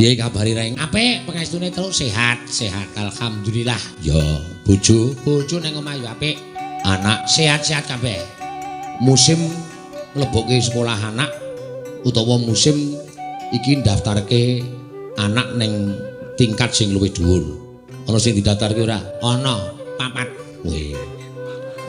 Piye kabare Reng? Apik, pengestune terus sehat, sehat alhamdulillah. Ya, bojo, bojo nang omah ya apik. Anak sehat-sehat kabeh. Musim mlebokke sekolah anak utawa musim iki ndaftarke anak ning tingkat sing luwih dhuwur. Ana sing didaftarke ora? Ana, papat. Weh.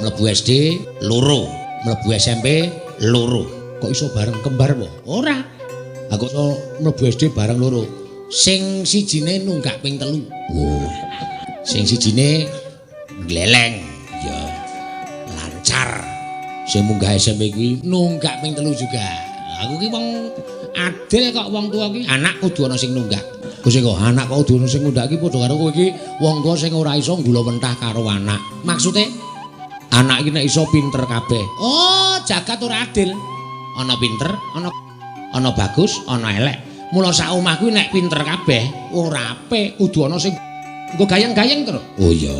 Mlebu SD 2, mlebu SMP 2. Kok iso bareng kembar apa? Ora. Aku iso mlebu SD bareng 2. Sing sijine nunggak ping 3. Oh. Sing sijine gleleng. Ya. Lancar. Sing munggah SMP kuwi nunggak ping 3 juga. Aku ki wong adil kok wong tuwa ki, anak kudu ana sing nunggak. Kuwi kok anak kok kudu ana sing nunggak ki padha karo kowe iki wong tuwa sing ora iso nggulawentah karo anak. Maksude anak iki nek iso pinter kabeh. Oh, jagat ora adil. Ana pinter, ana bagus, ana elek. Mula sak omah kuwi nek pinter kabeh ora apik, kudu ana sing nggo gayeng-gayeng to. Oh iya.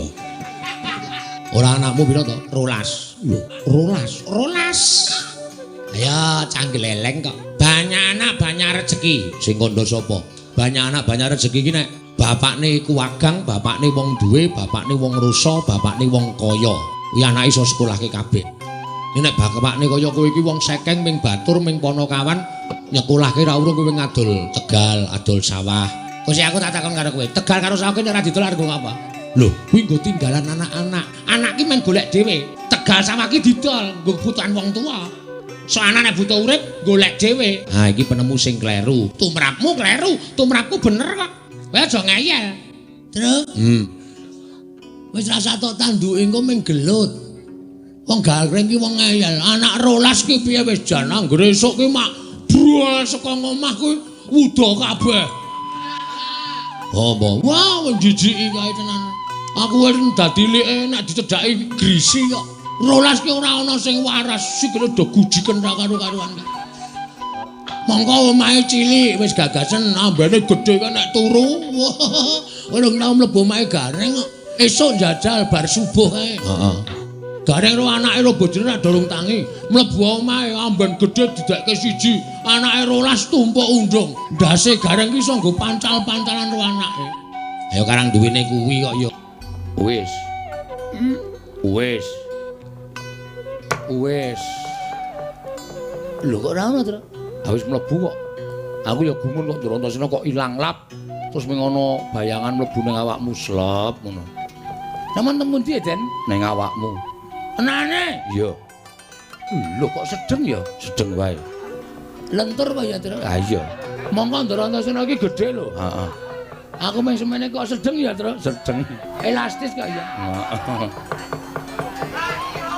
Ora anakmu pira to? 12. Lho, 12. 12. Ayo canggeleleng kok. Banyak anak banyak rezeki. Sing kandha sapa? Banyak anak banyak rezeki iki nek bapakne kuwagang, bapakne wong duwe, bapakne wong rusa, bapakne wong kaya. Kuwi anake iso sekolahke kabeh. Nek bapakne kaya kowe iki wong sekeng ming batur ming ponokawan nyekolahke ra urung kowe ngadol tegal, adol sawah. Kok sik aku tak takon karo kowe, tegal karo sawah ki nek ora didol arep nggo apa? Lho, kuwi nggo tinggalan anak-anak. Anak ki men golek dhewe. Tegal sawah ki didol nggo kebutuhan wong tuwa. Soale nek butuh urip golek dhewe. Ha iki penemu sing kleru. Tumrapmu kleru, tumrapku bener kok. Kowe aja ngeyel. Truk. Wis rasa tok tanduke engko ming gelut. Wong gareng ki wong ngeyel. Anak 12 ki piye wis jan anggere esuk ki mak brol saka ngomah kuwi wuda kabeh. Apa? Wah, njijiki kae tenan. Aku wis dadi like nek dicedhaki grisi kok. 12 ki ora ana sing waras, sikile do gujiken ra karo-karuan. Mongko omahe cilik wis gagasen, ambene gedhe kan nek turu. Urung tau mlebu omahe gareng kok. Esuk njajal bar subuh kae. Heeh. Gareng ro anake ro bojone ra dorong tangi, mlebu omahe amben gedhe didekke siji, anake 12 tumpuk undung. Ndase gareng ki iso nggo pancal-pancalan ro anake. Ayo karang duwene kuwi kok ya. Wis. Wis. Wis. Lho kok ora ono, Tru? Ha wis mlebu kok. Aku ya gumun kok Ndrantasena kok ilang lap. Terus ming ana bayangan mlebu ning awakmu slep ngono. Sampeyan temu ndi, Den? Ning awakmu. Tenane? Iya. Lho kok sedeng ya? Sedeng wae. Lentur apa ya, Tru? Ha iya. Mongko Ndrantasena iki gedhe lho. Heeh. Aku mung semene kok sedeng ya, Tru? Sedeng. Elastis kok ya. Heeh.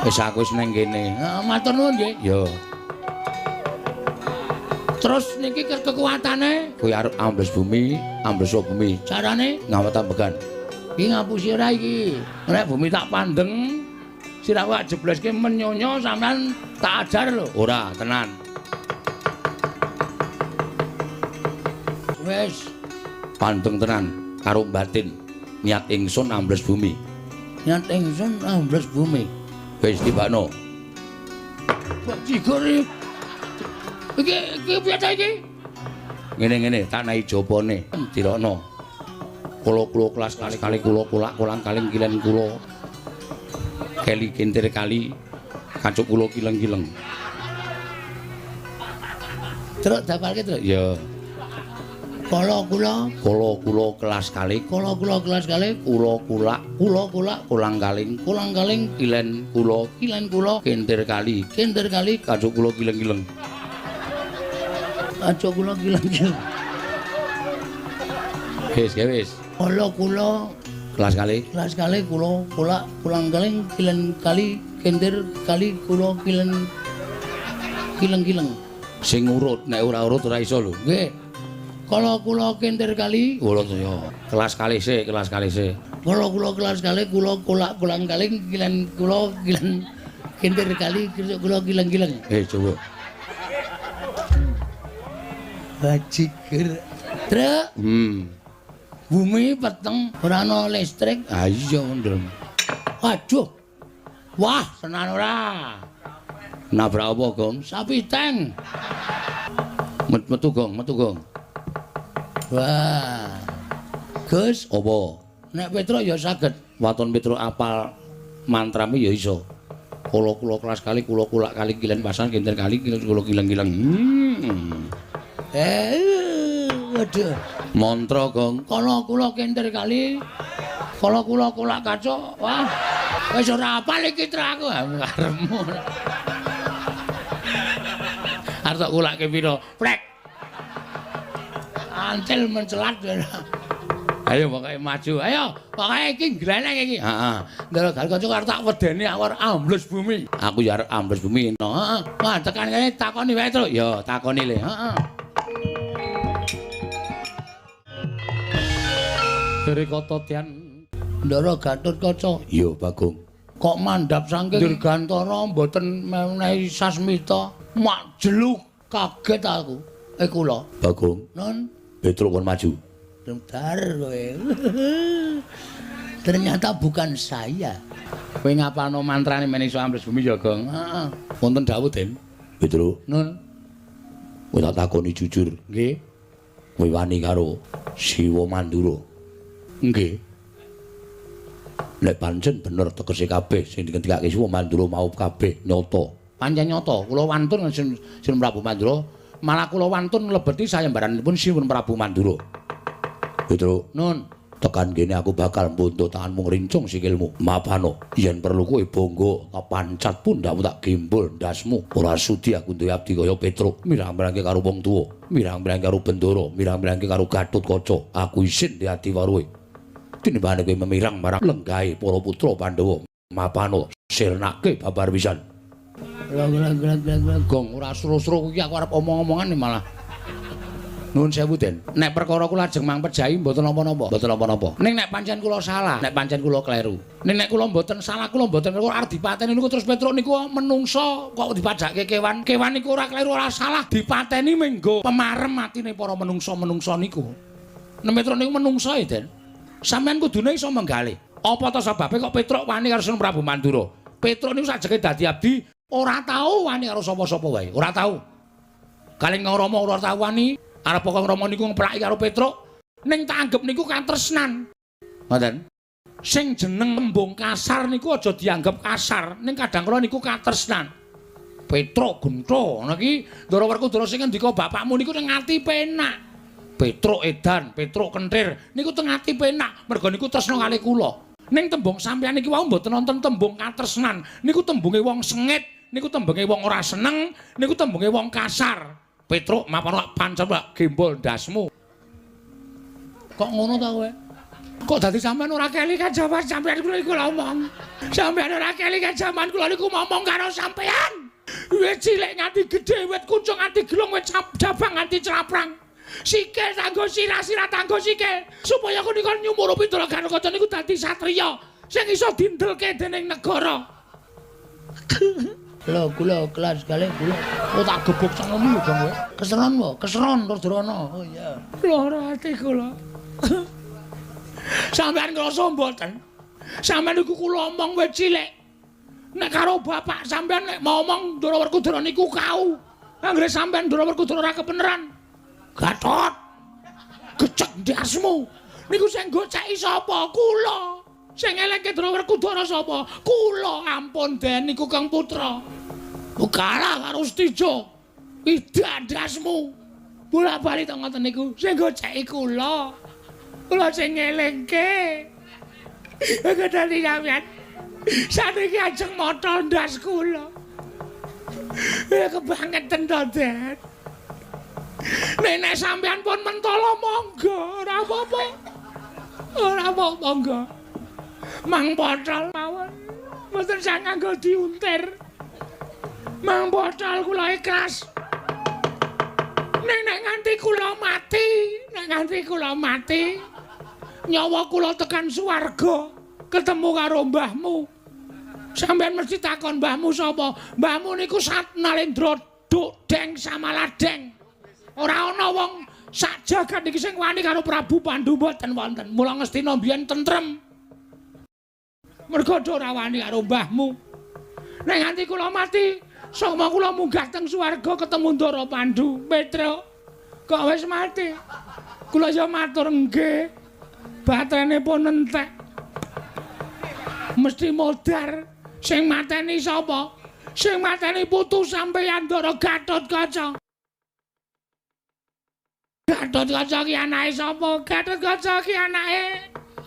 Wis aku wis nang kene. Heeh, matur nuwun nggih. Ya. Terus niki kekuatane kuwi arep ambles bumi, ambles bumi. Carane ngawet ambegan. Iki ngapusi ora iki? Nek bumi tak pandeng, sirahku tak jebleske menyonyo sampean tak ajar lho. Ora, tenan. Wis pandeng tenan karo batin. Niat ingsun ambles bumi. Niat ingsun ambles bumi. Wis tibakno. Bajigur iki. Iki iki piye ta iki? Ngene-ngene tak nahi jopone. Dirokno. Kula-kula kelas kali-kali kula kulak kolang kaling kilen kula. Keli kintir kali kacuk kula kileng-kileng. Truk dapalke, Truk. Ya. Kala kula, kala kula kelas kali, kala kula kelas kali, kula kulak, kula kulak, kolang kaling, kolang kaling, kilen kula, kilen kula, kintir kali, kintir kali, kacuk kula kileng-kileng. Kacuk kula kileng-kileng. Wis, wis. Kala kula kelas kali, kelas kali kula kulak, kolang kaling, kilen kali, kintir kali, kula kilen kileng-kileng. Sing urut, nek ora urut ora iso lho. Nggih. Kala kula kintir kali, kula ya. Kelas kali sik, kelas kali sik. Kala kula kelas kali, kula kulak kolang kaling, kilen kula kilen kintir kali, kula kileng-kileng. Coba. Bajigur. Truk. Bumi peteng, ora ana listrik. Ha iya, Ndreng. Waduh. Wah, tenan ora. Nabrak apa, Gong? Sapi tank. Metu, Gong, metu, Gong. Wah. Gus, Apa? Nek Petruk ya saged. Waton Petruk apal mantramu ya iso. Kula-kula kelas kali, kula kulak kali kilen pasan kinten kali kilen kula kileng-kileng. Waduh. Mantra, Gong. Kala kula kintir kali. Kala kula kulak kaca. Wah. Wis ora apal iki tra aku karepmu. Arep tok kulake pira? Prek. Antil mencelat. Ayo pokoke maju. Ayo, pokoke iki gleneng iki. Heeh. Ndara Gatotkaca arep tak wedeni aku arep ambles bumi. Aku ya arep ambles bumi. Heeh. Wah, tekan kene takoni wae, Truk. Ya, takoni le. Heeh. Rekata Tian Ndara Gatotkaca. Iya, Bagong. Kok mandhap saking Dirgantara mboten menehi sasmita. Mak jeluk kaget aku. Kula. Bagong. Nun, Petruk kon maju. Bentar kowe. Ternyata bukan saya. Kowe ngapalno mantrane men iso ambles bumi ya, Gong? Heeh. Wonten dawuh, Den. Petruk. Nun. Kowe tak takoni jujur. Nggih. Kowe wani karo Siwa Mandura? Nggih. Nek pancen bener tegese kabeh sing dingendikake Siwa Mandura mau kabeh nyata. Pancen nyata, kula wantun Sin Prabu Mandura, malah kula wantun mlebeti sayembaranipun Siwun Prabu Mandura. Petruk, Nun, tekan kene aku bakal mbuntut tanganmu ngrincung sikilmu. Mapano, yen perlu kowe bangga tak pancat pundhakmu tak gembol ndasmu. Ora sudi aku duwe abdi kaya Petruk, mirang-mirangke karo wong tuwa, mirang-mirangke karo Bendara, mirang-mirangke karo Gatotkaca. Aku isin di ati waruhe. Tinimbangane kowe memirang marang lenggahe para putra Pandhawa. Mapano, sirnake babar pisan. Gong ora sro-sro iki aku arep omong-omongan malah. Nuwun sewu, Den. Nek perkara kula ajeng mang pejahi mboten napa-napa, mboten napa-napa. Ning nek pancen kula salah, nek pancen kula kleru. Ning nek kula mboten salah, kula mboten kleru arep dipateni niku terus Petruk niku menungsa kok dipadhakke kewan. Kewan niku ora kleru ora salah, dipateni menggo pemarem atine para menungsa-menungsa niku. Nek Petruk niku menungsa e, Den. Sampeyan kudune iso menggalih. Apa ta sebabe kok Petruk wani karo Sunan Prabu Mandura? Petruk niku sajeke dadi abdi ora tau wani karo sapa-sapa wae, ora tau. Kalih Rama ora tau wani. Arep kok Rama niku ngeplaki karo Petruk, ning tak anggep niku katresnan. Ngoten. Sing jeneng tembung kasar niku aja dianggep kasar, ning kadang kala niku katresnan. Petruk gentho ngono iki Ndara Werkudara sing ngendika bapakmu niku ning ati penak. Petruk edan, Petruk kentir niku teng ati penak, merga niku tresna kalih kula. Ning tembung sampeyan iki wau mboten wonten tembung katresnan, niku tembunge wong sengit, niku tembunge wong ora seneng, niku tembunge wong kasar. Petruk mapano pancet gembol ndasmu. Kok ngono ta kowe? Kok dadi sampean ora kelingan jaman sampean kula iku ngomong. Sampean ora kelingan jaman kula niku ngomong karo sampean. Wit cilik nganti gedhe, wit kuncung nganti gelung, wit jabang nganti craprang. Sikil tanggo sirah, sirah tanggo sikil. Supaya aku niku nyumurupi Ndara Gatotkaca niku dadi satriya sing iso dindelke dening negara. Lho kula kelas kalih kula. Oh tak gebuk cangkemmu lho, Gong kowe. Keseron wae, keseron terus drono. Oh iya. Lara ati kula. Sampeyan ngrasa mboten? Sampeyan niku kula omong wit cilik. Nek karo bapak sampeyan nek ngomong Ndara Werkudara niku kau. Anggere sampeyan Ndara Werkudara ora kebeneran. Gatot. Gecek ndasmu. Niku sing goceki sapa? Kula. Sing eleke Ndara Werkudara sapa? Kula. Ampun Den niku Kang Putra. Kalah karo Setija. Idak ndasmu. Bola-bali to ngoten niku sing goceki kula. Kula sing ngelingke. Kedali sampeyan. Saniki ajeng motol ndas kula. Kebangeten to, Den. Nek sampeyan pun mentolo monggo, ora apa-apa. Ora apa-apa monggo. Mang botol mawon. Mboten sah nganggo diuntir. Mang botol kula ikhlas. Nek nganti kula mati, nek nganti kula mati, nyawa kula tekan swarga, ketemu karo mbahmu. Sampeyan mesti takon mbahmu sapa? Mbahmu niku Sat Nalendra Duk Deng Samaladeng. Ora ana wong sak jagat niki sing wani karo Prabu Pandu mboten wonten. Mula Ngastina mbiyen tentrem. Mergo ora wani karo mbahmu. Nek nganti kula mati, soma kula munggah teng swarga ketemu Ndara Pandu. Petruk, kok wis mati? Kula ya matur nggih. Baterene pun entek. Mesti modar. Sing mateni sapa? Sing mateni putu sampeyan Ndara Gatotkaca. Gatotkaca ki anake sapa? Gatotkaca ki anake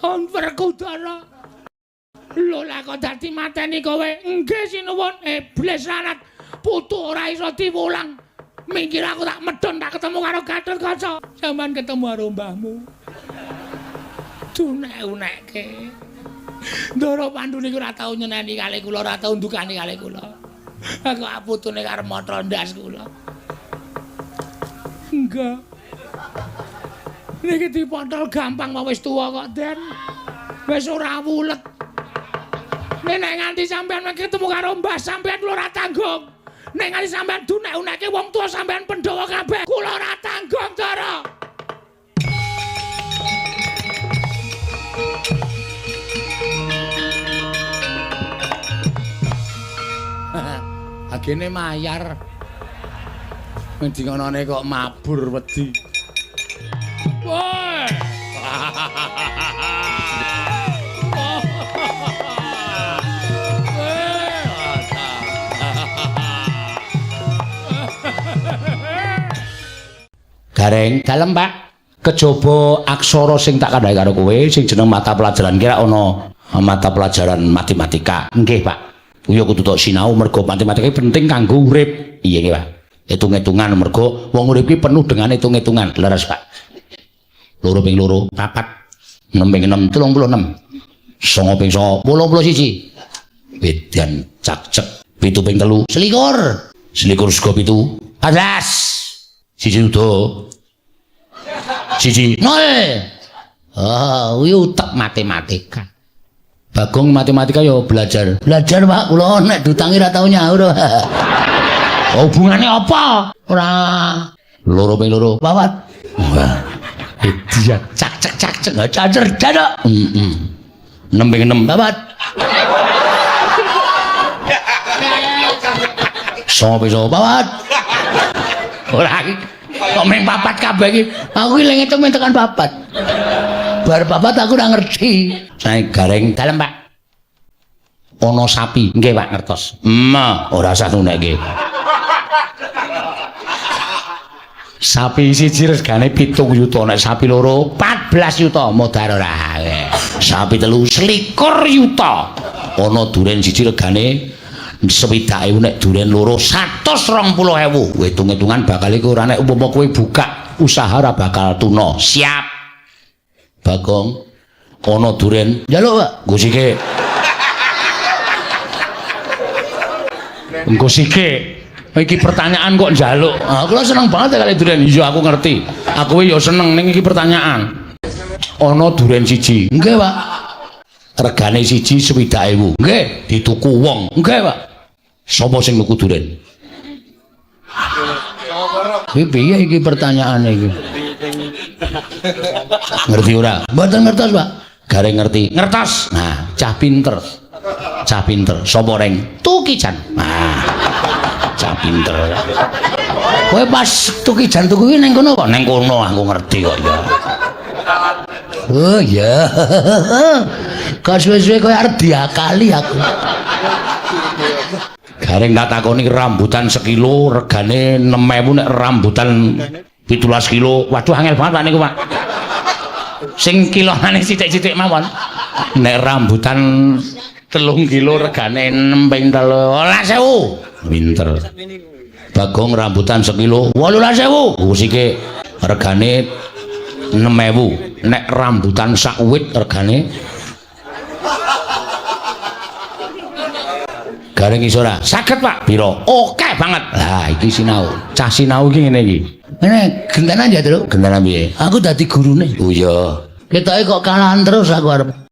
Werkudara. Lho lah kok dadi mateni kowe? Nggih sinuwun. Iblis larat. Putu ora iso diwulang. Minggir aku tak medhun tak ketemu karo Gatotkaca. Sampeyan ketemu karo mbahmu. Dunek-unekke. Ndara Pandu niku ora tau nyeneni kalih kula, ora tau ndukani kalih kula. Aku putune karo motro ndas kula. Enggak. Niki dipotol gampang wae wis tuwa kok, Den. Wis ora wulet. Nek nganti sampeyan ketemu karo mbah sampeyan kula ora tanggung. Nek nganti sampeyan dunek-unekke wong tuwa sampeyan Pandhawa kabeh, kula ora tanggung, Ndara. Agene mayar. Ngendi ngonone kok mabur wedi. Woi. Gareng dalem, Pak. Kejaba aksara sing tak kandhake karo kowe sing jeneng mata pelajaran kira ana mata pelajaran matematika. Nggih, Pak. Kuwi kudu tok sinau mergo matematika penting kanggo urip. Iya nggih, Pak. Hitung-hitungan mergo wong urip iki penuh dengan hitung-hitungan. Leres, Pak. 2 ping 2 4, 6 ping 6 36, 9 ping 9 81. Wedan cak-cek 7 ping 3 selikur. Selikur sego 7 14. Siji udo. Siji 0. Ah, kuwi utek matematika. Bagong matematika ya belajar. Belajar, Pak, kula nek dutangi ra tau nyaur. Hubungane apa? Ora. 2 ping 2 4. Wah. Idiot. Cak cak cak cak cacer dadak. Heeh. 6 ping 6 4. 9 ping 9 4. Ora iki kok mung 4 kabeh iki. Aku iki lek ngitung tekan 4. Bar 4 aku ora ngerti. Sae gareng dalem, Pak. Ana sapi. Nggih, Pak, ngertos. Ora usah nunekke. Sapi siji regane 7 yuta, nek sapi loro 14 yuta, modar ora. Sapi telu 21 yuta. Ana duren siji regane 60.000, nek duren loro 120.000. Hitung-hitungan bakal iku ora nek umpama kowe buka usaha ora bakal tuna. Siap. Bagong ana duren njaluk, Pak. Nggo sike. Nggo sike. Iki pertanyaan kok njaluk. Ah, kula seneng banget kali duren. Iya, aku ngerti. Aku ya seneng ning iki pertanyaan. Ana duren siji. Nggih, Pak. Regane siji 60.000. Nggih, dituku wong. Nggih, Pak. Sapa sing nuku duren? Kuwi piye iki pertanyaane iki? Ngerti ora? Mboten ngertos, Pak. Gareng ngerti. Ngertos. Nah, cah pinter. Cah pinter. Sapa reng? Tukijan. Nah. Cah pinter. Kowe pas Tukijan tuku kuwi ning kono kok? Ning kono aku ngerti kok ya. Oh iya. Kok suwe-suwe kowe arep diakali aku. Gareng tak takoni rambutan sekilo regane 6.000, nek rambutan 17 kilo. Waduh angel banget Pak niku, Pak. Sing kilonane sithik-sithik mawon. Nek rambutan 3 kilo regane 6 ping 13.000. Pinter. Bagong rambutan sekilo 18.000. Usike regane 6.000. Nek rambutan sak wit regane Gareng iso ora? Saged, Pak. Piro? Oke banget. Lah iki sinau. Cah sinau iki ngene iki. Ngene gentenan ya, Truk. Gentenan piye? Aku dadi gurune. Oh iya. Ketoke kok kalahan terus aku arep.